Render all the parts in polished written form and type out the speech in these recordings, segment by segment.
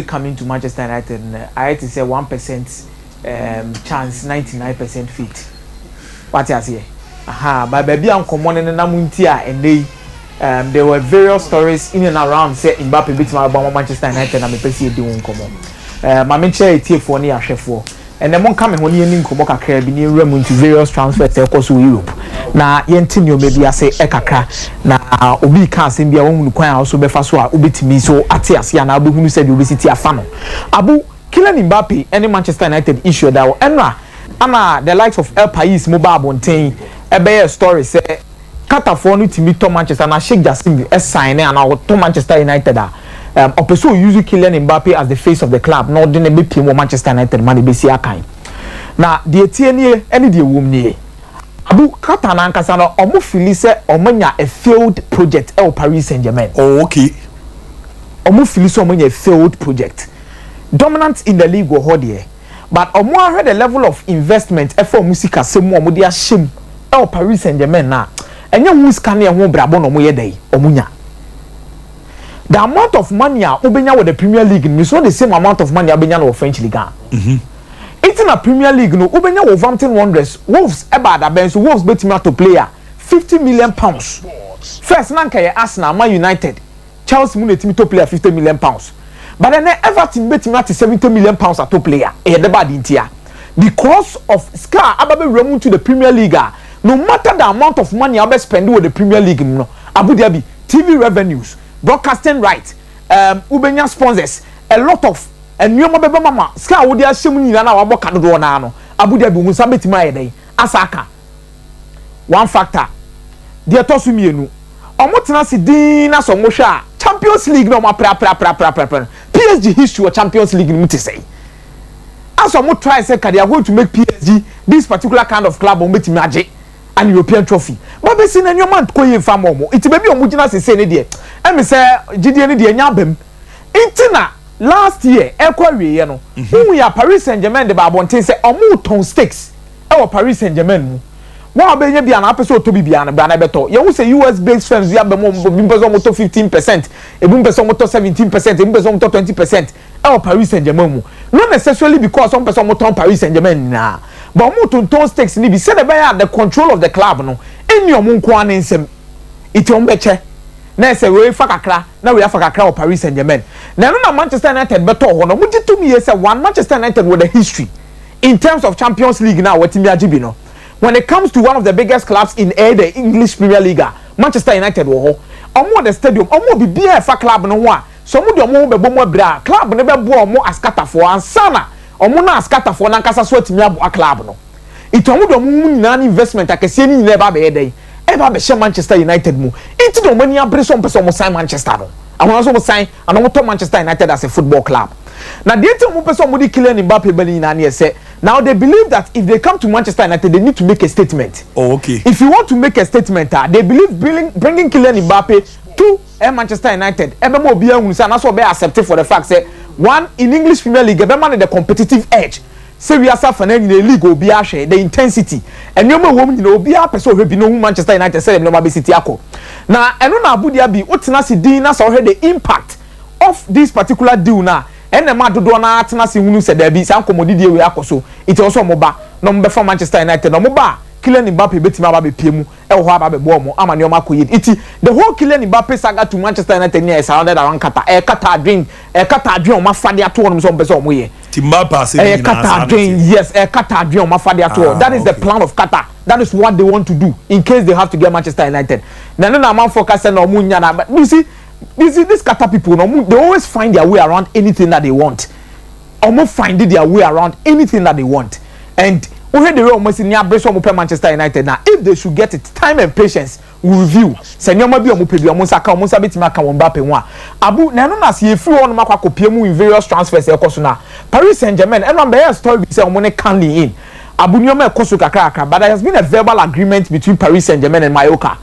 Coming to Manchester United no ayɛ te sɛ 1% chance, 99% faith. Wate aseɛ? Aha, ba baabi a nkɔmɔ no nenam nti a ɛnɛ yi there were various stories in and around sɛ Mbappe bitumi abɔ ama Manchester United, na mepɛ sɛ yɛdi ho nkɔmɔ. Maame nkyɛn etiefoɔ ne ahwɛfoɔ, ɛnɛ mo nka me ho ne yɛni nkɔmɔ kakra bi ne yɛnwura mu into various transfers ɛkɔ so wɔ Europe na yɛnte nneɛma bi ase ɛkakra, na obi ka asɛm bi a wɔn kwan a ɔso bɛfa so a wobɛtumi so ate ase anaa wobɛhunu sɛ deɛ wobɛsi ti afa no. Abu, Kylian Mbappe ɛne Manchester United issue da wɔ ɛnora ana the likes of El Pais mo ba abɔnten ɛbɛyɛ story sɛ Qatarfoɔ no tumi tɔ Manchester na Sheikh Jassim ɛsign ne anaa ɔtɔ Manchester United a ɔpɛ sɛ ɔuse Kylian Mbappe as the face of the club na ɔde ne bɛpie mu wɔ Manchester United ma ne bɛsi akan. Na deɛ tie nie ɛne deɛ wɔm nie, Abu, Qatar n'ankasa no, ɔmo feel sɛ ɔmo nya a failed project ɛwɔ Paris Saint Germain. Ɔmo feel sɛ ɔmo nya a failed project. Dominant in the league wɔ hɔ deɛ, but ɔmo ahwɛ the level of investment ɛfɛ ɔmo sika sɛm mu a ɔmo de ahyɛ mu ɛwɔ Paris Saint Germain na ɛnyɛ ho sika ne ɛho brabɔ na ɔmo yɛ dɛ ɔmo nya. The amount of money a wobɛnya wɔ the Premier League no is not the same amount of money a wobɛnya no wɔ French League a. Nti na Premier League no, wobɛnya Wolverhampton Wanderers, Wolves ɛba adabɛn so, Wolves bɛtumi ato player £50 million. First na nka yɛ Arsenal, Man United, Chelsea mu na etimi to player £50 million, but then Everton bɛtumi ate £70 million ato player. Ɛyɛ dɛbɛ adi ntia because of sika aba bɛwura mu into the Premier League a, no matter the amount of money a wobɛ spend wɔ the Premier League mu no, Abu Dhabi TV revenues, broadcasting right, wobɛnya sponsors, a lot of nneɛma bɛbɛ mama sika a wode ahyɛ mu nyinaa na wabɔ ka dodoɔ naa no, Abu Dhabi wo nsa bɛtumi ayɛ dɛn asa aka. One factor. Deɛ ɛtɔ so mmienu, ɔmo tena ase diin na sɛ ɔmo hwɛ a, Champions League na ɔmo apere PSG history wɔ Champions League no mu te sɛn. As ɔmo try sɛ they are going to make PSG this particular kind of club, ɔmo bɛtumi agye an European trophy, ba bɛsi na nneɛma nkɔ yie nfa ma ɔmo. Nti baabi a ɔmo gyina sese ne deɛ, ɛmi sɛ gyidie ne deɛ nya abɛm. Nti na last year ɛkɔ awieɛ no, huhu yɛ Paris Saint Germain de ba abɔnten sɛ ɔmo tɔn stakes ɛwɔ Paris Saint Germain mu. Wɔn a bɛnya bi a na apɛ sɛ ɔtɔ bi bia no bra na ɛbɛtɔ. Yɛn ho sɛ US based firms bi aba mu, ebi mpɛ sɛ ɔmo tɔ 15%, ebi mpɛ sɛ ɔmo tɔ 17%, ebi mpɛ sɛ ɔmo tɔ 20% ɛwɔ Paris Saint Germain mu. Not necessarily because ɔmo pɛ sɛ ɔmo tɔn Paris Saint Germain nyinaa, but ɔmo tontɔn stakes ni bi sɛdeɛ ɛbɛyɛ a the control of the club no ɛni ɔmo nko ara ne nsam. Eti ɔmo bɛkyɛ na ɛsɛ wei fa kakra na wei afa kakra wɔ Paris Saint Germain. Na ɛno na Manchester United bɛtɔ hɔ no, ɔmo gye tum yie sɛ one, Manchester United wɔ the history in terms of Champions League na wɔtumi agye bi no. When it comes to one of the biggest clubs in the English Premier League, Manchester United wɔ hɔ. Ɔmo wɔ the stadium, ɔmo wɔ biribiara ɛfa club no ho a so ɔmo de ɔmo ho bɛbɔ mu abere a club no bɛboa ɔmo askatafoɔ ansana ɔmo na askatafoɔ nankasa so atumi aboa club no. Nti ɔmo de ɔmo ho nyinaa ne investment akɛseɛ ne nyinaa ɛba abɛyɛ dɛn, ɛba abɛhyɛ Manchester United mu. Nti na ɔmo ani abere so ɔmo pɛ sɛ ɔmo sign Manchester no ahosuo so ɔmo sign ana ɔmo tɔ Manchester United as a football club. Na deɛ nti ɔmo pɛ sɛ ɔmo de Kylian Mbappe bɛ ne nyinaa ne yɛ sɛ now they believe that if they come to Manchester United, they need to make a statement. If you want to make a statement, ah, they believe bringing Kylian Mbappe to Manchester United ɛbɛ ma obi ehun sɛ anaasɛ ɔbɛ accept for the fact sɛ one, in English Premier League, ɛbɛ ma no the competitive edge sɛ wiase afa na nyina league obi ahwɛ the intensity, nneɛma ɛwɔ mu nyina, obi apɛ sɛ ɔhwɛ bi na ohun Manchester United sɛ nneɛma bɛsi ti akɔ. Na ɛno na Abu Dhabi wotena se din na sɛ ɔhwɛ the impact of this particular deal na ɛna ɛma dodoɔ na atena se hunu sɛ daabi, saa nkɔmɔdidie wei akɔ so. Nti ɔsɛ ɔmo ba na ɔmo bɛfa Manchester United na ɔmo ba a, Kylian Mbappe bɛtumi aba abɛpie mu ɛwɔ hɔ aba abɛbɔ ɔmo ama nneɛma akɔ yie. Nti the whole Kylian Mbappe saga to Manchester United ni ɛyɛ surrounded around Qatar. Ɛyɛ Qatar adwen, ɛyɛ Qatar adwen ɔmo afa de ato hɔ nom sɛ ɔmo pɛ sɛ ɔmo yɛ. Ti Mbappe ase ɛyɛ nyinaa Qatar saa na adwen. ɛteɛ. Yes, ɛyɛ Qatar adwen ɔmo afa de ato hɔ. Ah, That is the plan of Qatar. That is what they want to do in case they have to get Manchester United. Na ne na amanfo kasa na ɔmo nya na, but you see this Qatar people no, ɔmo, they always find their way around anything that they want. Ɔmo find their way around anything that they want. And wohwɛ the way ɔmo si ní abere sɛ ɔmo pɛ Manchester United na if they should get it, time and patience will review sɛ nneɛma bi a ɔmo pɛ bi, ɔmo nsa ka, ɔmo nsa bɛtumi aka wɔn Mbappe ho a. Abu, na ɛno na se efiri hɔ nom akɔ akɔpie mu in various transfers ɛkɔ so na Paris Saint Germain ɛno bɛyɛ story bi sɛ ɔmo ne Kangin Lee. Abu, nneɛma ɛkɔ so kakra kakra, but there has been a verbal agreement between Paris Saint Germain and Mallorca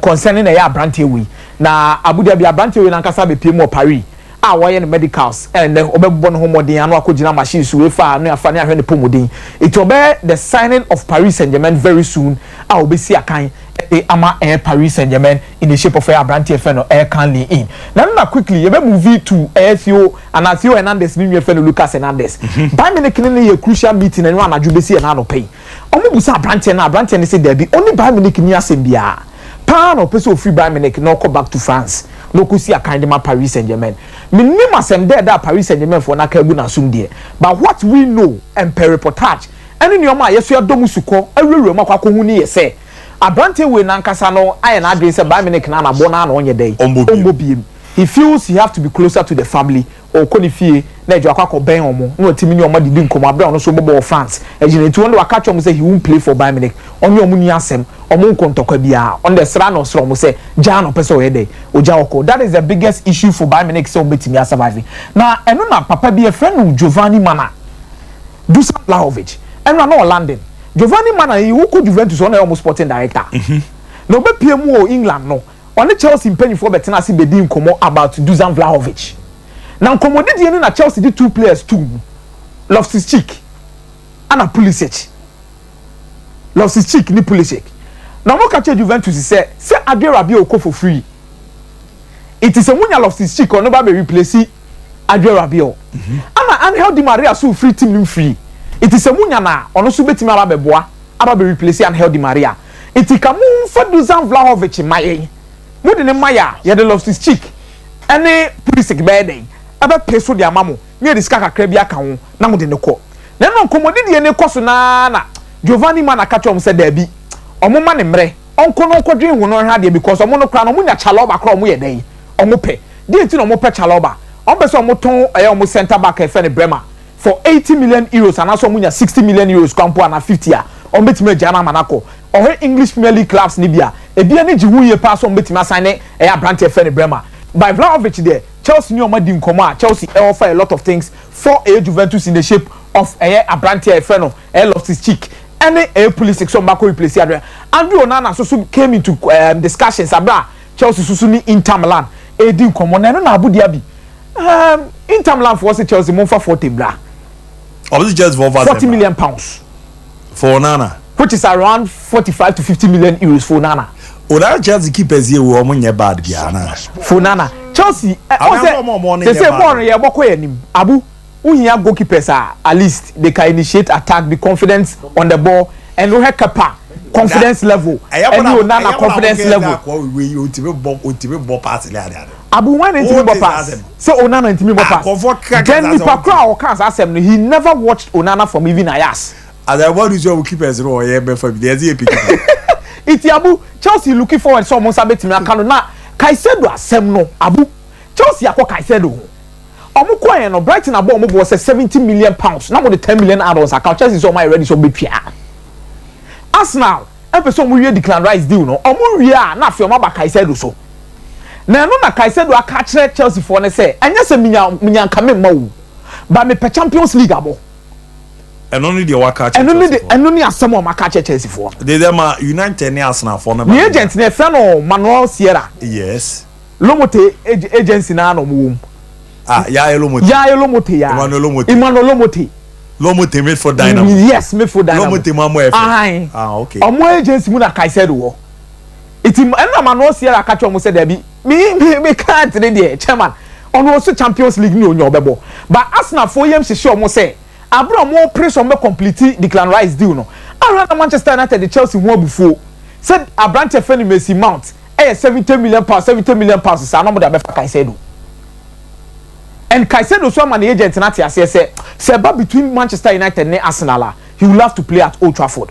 concerning ɛyɛ aberanteɛ wei. Na Abu Dhabi, aberanteɛ wei nankasa bɛpie mu wɔ Paris. A wɔyɛ no medicals, ɛnɛ ɔbɛbɔ ne ho mmɔden ano akɔgyina machine so efa ano afa ne ahwɛ ne pɔmuden. Eti ɔbɛyɛ the signing of Paris Saint Germain very soon a ɔbɛsi akan ɛde ama ɛyɛ Paris Saint Germain in the shape of ɛyɛ aberanteɛ fɛ no ɛyɛ Kang In. Na quickly yɛbɛ move to ɛyɛ Theo ana Theo Hernandez ne nua fɛ no Lucas Hernandez. Bayern Munich ne yɛ crucial meeting ɛno anadwo bɛsi ɛna anɔpɛ yi. Ɔmo busa aberanteɛ no, aberanteɛ no sɛ dɛbi, ɔne Bayern Munich ni asɛm biara paa na ɔpɛ sɛ ofiri Bayern Munich na ɔkɔ back to France na ɔkɔsi akan de ma Paris Saint Germain. Menim asɛm dɛ ɛda Paris Saint Germain foɔ n'aka agu n'asom deɛ, but what we know and per reportage ɛne nneɛma a yɛso yɛdɔ mu sukɔ awurawura mu akɔ akɔhu ne yɛ sɛ aberanteɛ wei nankasa no ayɛ n'adwene sɛ Bayern Munich na anabɔ na ɔnyɛ dɛ. Ɔmbɔ biem. Ɔmbɔ biem. He feels he have to be closer to the family. Ɔkɔ ne fie na ɛdwa akɔ akɔbɛn ɔmo na ɔtumi ne ɔmo adidi nkɔmɔ abere a ɔno nso bɔbɔ wɔ France ɛgyina. Nti wɔn de waka kyerɛ ɔmo sɛ he won't play for Bayern Munich. Ɔne ɔmo ni asɛm, ɔmo nkɔ ntɔkwa biara. Ɔno de sra na ɔsrɛ ɔmo sɛ gyaa na ɔpɛ sɛ ɔyɛ dɛ ɔgya ɔkɔ. That is the biggest issue for Bayern Munich sɛ ɔmo betumi asurvive. Na ɛno na papa bi yɛfrɛ no Giovanni Mana, Dusan Vlahovic, ɛno na ɔwɔ London. Giovanni Mana yi wokɔ Juventus, ɔno yɛ ɔmo sporting director na ɔbɛpie mu wɔ England no, ɔne Chelsea mpanyinfoɔ bɛtena ase bɛdi nkɔmɔ about Dusan Vlahovic. Na nkɔmɔdidie no na Chelsea de two players two mu, Loftus Cheek ana Pulisic, Loftus Cheek ni Pulisic. Na wɔn ka kyerɛ Juventus sɛ Adrien Rabiot kɔ for free, it is sɛ munya Loftus Cheek, ɔno ba bɛ replace Adrien Rabiot, ana Angel Di Maria so free team nim free. It is sɛ munya na ɔno nso bɛtumi aba bɛboa aba bɛ replace Angel Di Maria. Nti ka mo nfa Dusan Vlahovic ma yɛn, mo de ne ma yɛ a, yɛde Loftus Cheek ɛne Pulisic bɛyɛ dɛn ɛbɛpɛ so de ama mo ne yɛde sika kakra bi aka ho na mo de ne kɔ. Na ɛno nkɔmmɔdidie ne kɔ so naa na Giovanni Mana ka kyerɛ ɔmo sɛ daabi, ɔmo ma ne mmerɛ ɔnkɔ no nkɔdwe ho no ɔhwɛ adeɛ, because ɔmo no koraa no ɔmo nya Chalobah koraa ɔmo yɛ dɛn ɔmo pɛ deɛ. Nti na ɔmo pɛ Chalobah, ɔmo pɛ sɛ ɔmo tɔn ɛyɛ ɔmo centre back ɛfɛ ne Bremer for €80 million anaasɛ ɔmo nya €60 million kwan ana 50 a, ɔmo bɛtumi agya no ama no akɔ. Ɔhwɛ English Premier League clubs ni bi a ebi ani gye ho yie paa so ɔmo bɛtumi asan ne ɛyɛ aberanteɛ fɛ ne Bremer. By Vlahovic deɛ, Chelsea ni ɔmo adi nkɔmɔ a Chelsea ɛ offer a lot of things for ɛyɛ Juventus in the shape of ɛyɛ aberanteɛ ɛfɛ no ɛyɛ Loftus Cheek ɛne ɛyɛ Pulisic so ɔmo akɔ replace Adrian. Andre Onana so so came into discussions abira Chelsea soso ni Inter Milan edi nkɔmɔ. Na ɛno na Abu Dhabi Inter Milan fo sɛ Chelsea mo nfa 40 bra. Ɔbɛsi Chelsea for over £40 million. For Onana. Which is around €45 to 50 million for Onana. Onana, Chelsea keepers yi wo ɔmo nyɛ bad bi ana? For Onana, Chelsea ɛ ɔsɛ sɛ bɔɔl no yɛ bɔkɔ yɛ nim abu wohia goalkeepers a at least they can initiate attack, be confident on the ball, and wohɛ Kepa confidence level ɛne Onana confidence level. Otimi bɔ pass le ade ade. Abu, wọn ntumi bɔ pass sɛ Onana ntumi bɔ pass? Then nipa koro a ɔka asa asɛm no, he never watched Onana from even Ajax. Asɛ bɔɔlu sɛ ɔmo keepers no ɔyɛ bɛfa bi deɛ ɛsɛ yɛ piki. Iti abu, Chelsea looking forward sɛ ɔmo nsa bɛtumi aka no. Na Caicedo asɛm no, abu, Chelsea akɔ Caicedo ho. Ɔmo kɔ yɛn no, Brighton abɔ ɔmo bɔ sɛ £70 million na mo de 10 million add-ons aka. Chelsea sɛ ɔmo ayɛ ready sɛ ɔmo bɛtua. Arsenal ɛpɛ sɛ ɔmo wie Declan Rice deal no, ɔmo wie a na afei ɔmo aba Caicedo so. Na ɛno na Caicedo aka kyerɛ Chelsea foɔ ne sɛ ɛnyɛ sɛ minya minya nkame mma wo ba, mepɛ Champions League abɔ. Ɛno ne deɛ waka kyerɛ. Ɛno ne de, ɛno ne asɛm a ɔmo aka kyerɛ Chelsea foɔ. De dɛ ma United ne Arsenal foɔ no. Ne agent ne ɛfrɛ no Manuel Sierra. Lomote agency naa na ɔmo wɔ mu. Ah, Yaya Lomote. Yaya Lomote ya. Emmanuel Lomote. Emmanuel Lomote. Lomote midfield dynamo. Yes, midfield dynamo. Lomote mu amɔ ɛfɛ. Ahan. Ah, okay. Ɔmo agency mu na Caicedo wɔ. Eti ɛnna Manuel Sierra aka kyerɛ ɔmo sɛ dɛbi, mi client ne deɛ, chairman, ɔno ɔso Champions League ni onya ɔbɛbɔ. But Arsenal fo yam hyehyɛ ɔmo sɛ abere ɔmo pere sɛ ɔmo bɛ complete Declan Rice deal no ahwɛ na Manchester United de Chelsea ho abufuo sɛ aberante fɛ no Mason Mount ɛyɛ £70 million, £70 million saa na ɔmo de abɛfa Caicedo. And Caicedo so ama ne agent na te aseɛ sɛ ɛba between Manchester United ne Arsenal a, he will have to play at Old Trafford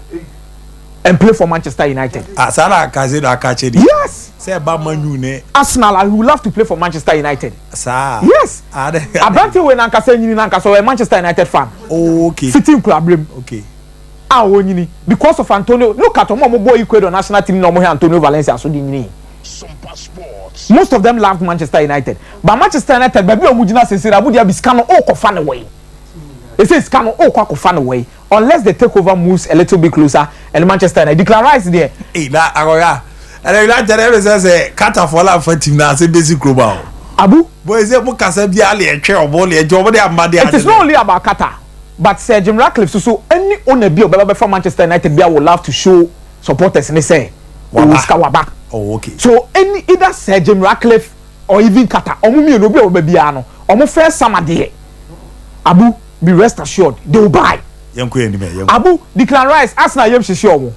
and play for Manchester United. Ah, saa na Caicedo aka kyerɛ de? Yes. Sɛ ɛba Man U ne Arsenal, he will have to play for Manchester United. Saa. Yes. Ah, de. Aberante wei nankasa nyini nankasa ɔyɛ Manchester United fan. Fiti nkurabere a wɔnyini because of Antonio. Look at ɔmo a ɔmo bɔ Ecuador national team na ɔmo hɛ Antonio Valencia so de nyini. Most of them loved Manchester United, but Manchester United baabi a ɔmo gyina sese Abu Dhabi sika no ɔkɔfa ne wɔ yi ese sika no ɔkɔ akɔfa ne wɔ yi unless the takeover moves a little bit closer. And Manchester United, Declan Rice there. Ee, na akɔya ɛnna United ɛbɛ sɛ Qatar fɔ la fa team na ase besi kurom a o. Abu. Boy sɛ mo kasa bi ale ɛtwɛ ɔmo le ɛgye ɔmo de ama de. It is not only about Qatar, but Sir Jim Ratcliffe soso, any owner bi a ɔbɛba bɛfa Manchester United bi a would love to show supporters ne sɛ Waba. ɔwɔ sika, waba. So any either Sir Jim Ratcliffe or even Qatar, ɔmo mmienu obi a ɔbɛba biara no, ɔmo first summer deɛ, Abu, be rest assured they will buy. Yɛn kɔ yɛn nim ɛ yɛn kɔ. Abu, Declan Rice, Arsenal yɛm hyehyɛ ɔmo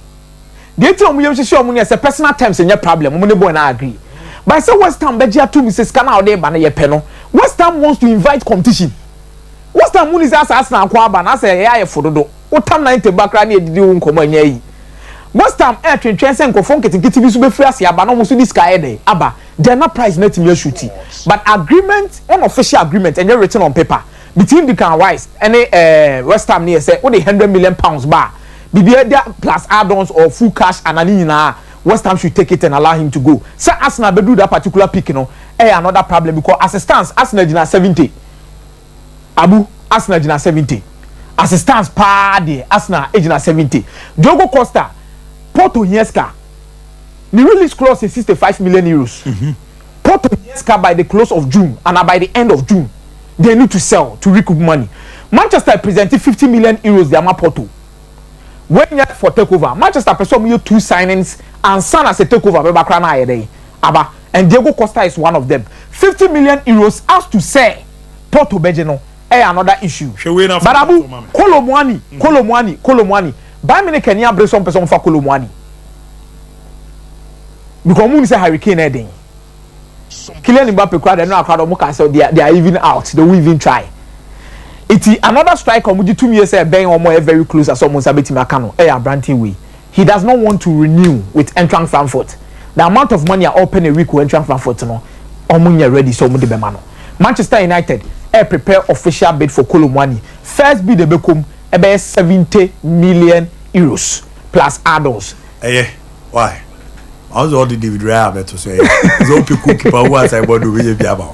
deɛ eti ɔmo yɛm hyehyɛ ɔmo no yɛ sɛ personal terms nyɛ problem, ɔmo ne boy na agree, but sɛ West Ham bɛgye ato mu sɛ sika na ɔde ba no yɛ pɛ no, West Ham wants to invite competition. West Ham mu ni sɛ asa Arsenal akɔ aba na asɛ ɛyɛ ayɛ fo dodo, wotam 90 ba koraa ne yɛdidi wo nkɔmɔ ɛnyɛ yi. West Ham ɛɛtwentwɛn sɛ nkɔfo nketenkete bi so bɛfiri ase aba na ɔmo nso di sika ayɛ dɛ aba, then na price na tumi asuti. But agreement, unofficial agreement, ɛnyɛ written on paper, between Declan Rice ɛne West Ham ne yɛ sɛ wode £100 million ba bibi ɛda plus add-ons or full cash anani nyinaa, West Ham should take it and allow him to go. Sɛ Arsenal bɛdu that particular peak no ɛyɛ another problem, because as it stands, Arsenal gyina 70. Abu, Arsenal gyina 70 as it stands paa deɛ. Arsenal gyina 70. Diogo Costa, Porto hia sika. Ne release clause is €65 million. Porto hia sika by the close of June and by the end of June they need to sell to recoup money. Manchester presented €50 million de ama Porto when yɛ for takeover. Manchester pɛ sɛ ɔmo yɛ two signings ansa na sɛ takeover bɛba koraa na ayɛ dɛ aba, and Diego Costa is one of them. €50 million as to say Porto bɛgye no ɛyɛ another issue. Hwɛ wei na But Abu, fa ma me. Kolo Muani, Kolo Muani, Kolo Muani, Bayern Munich ani abere sɛ ɔmpɛ sɛ ɔmfa Kolo Muani because ɔmo ni sɛ Harry Kane ɛden Kylian Mbappe kura de no akora de ɔmo ka sɛ they are even out, they won't even try. Eti another striker ɔmo gye tumi yɛ sɛ ɛbɛn ɔmo yɛ very close asɛ ɔmo nsa bɛtumi aka no ɛyɛ aberante wei. He does not want to renew with Eintracht Frankfurt. The amount of money a ɔpɛ a week wɔ Eintracht Frankfurt no, ɔmo nyɛ ready sɛ ɔmo de bɛma no. Manchester United ɛ prepare official bid for Kolo Muani. First bid ɛbɛkɔm ɛbɛyɛ €70 million plus add-ons. Ɛyɛ why? Àwọn sọ ɔde David Raya abɛto so, ɛyɛ sɛ ɔpɛ goalkeeper wo asa ɛbɔ do obi yɛ bi ama wo.